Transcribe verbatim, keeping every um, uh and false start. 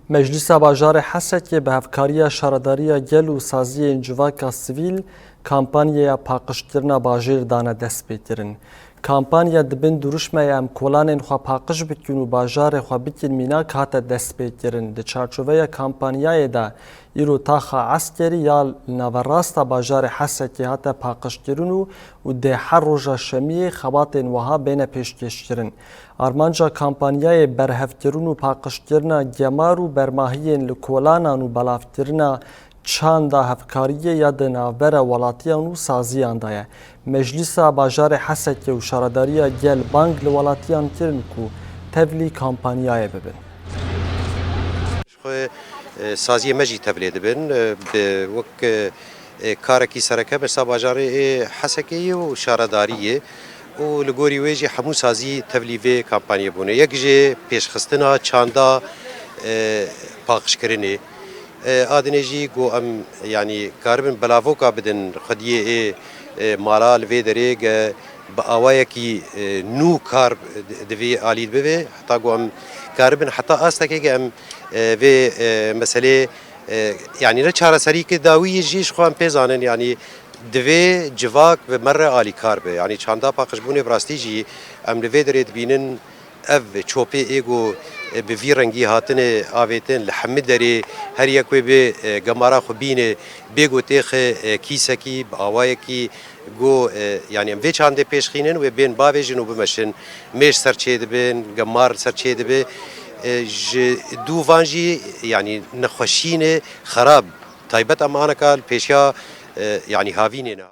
Meclîsa Bajarê Hesekê bi hevkariya Şaredariya Gel û saziyên civaka sivîl kampanyeya paqijkirina bajêr dane destpêkirin. Kampanya di bin dirûşmeya Em kolanên xwe paqij bikin û bajarê xwe bikin mînak hate destpêkirin. Di çarçoveya kampanyayê de îro taxa eskerî ya li naverasta bajarê Hesekê hate paqijkirin û, û dê her roja şemiyê xebatên wiha bêne pêşkêşkirin. Armanca kampanyayê berhevkirin û paqijkirina gemar û bermahiyên li kolanan û belavkirina çanda hevkariyê ya di navbera welatiyan û saziyan de ye. Meclîsa Bajarê Hesekê û Şaredariya Gel bang li welatiyan kirin ku tevlî kampanyayê bibin. Ji xwe, e, saziyê me jî tevlê dibin, e, bi wek, e, e, karekî sereke Meclîsa Bajarê ê Hesekê ye û şaredarî ye û li gorî wê jî hemû sazî tevlî vê kampanyê bûne. Yek jê pêşxistina çanda, e, paqijkirinê. E, a dinê jî ku em, yanî, karibin belavoka bidin xwediyê ê, e, mala li vê derê ge bi awayekî, e, nû kar di, di vê alî bibe, heta ku em karibin heta astekê ge em, e, vê, e, meselê, e, yanî ne çareserî ki dawî jî ji xwe em pê zanin, yanî divê civak bi me re alîkar be. Yanî çanda paqijbûnê bi rastî jî em li vê derê dibînin ev çopê ê ku, e, bi vî rengî hatine avêtin li hemî derê her yek wê bê, e, gemara xwe bîne bê ku têxe, e, kîsekî bi awayekî ku, e, yanî em vê çandê pêşxînin wê bên bavêjin û bimeşin. Mêj ser çê dibin, gemar ser çê dibe. E, ji dû van jî yanî nexweşînê xerab. Taybet em aneka li pêşiya, e, yanî havînê ne.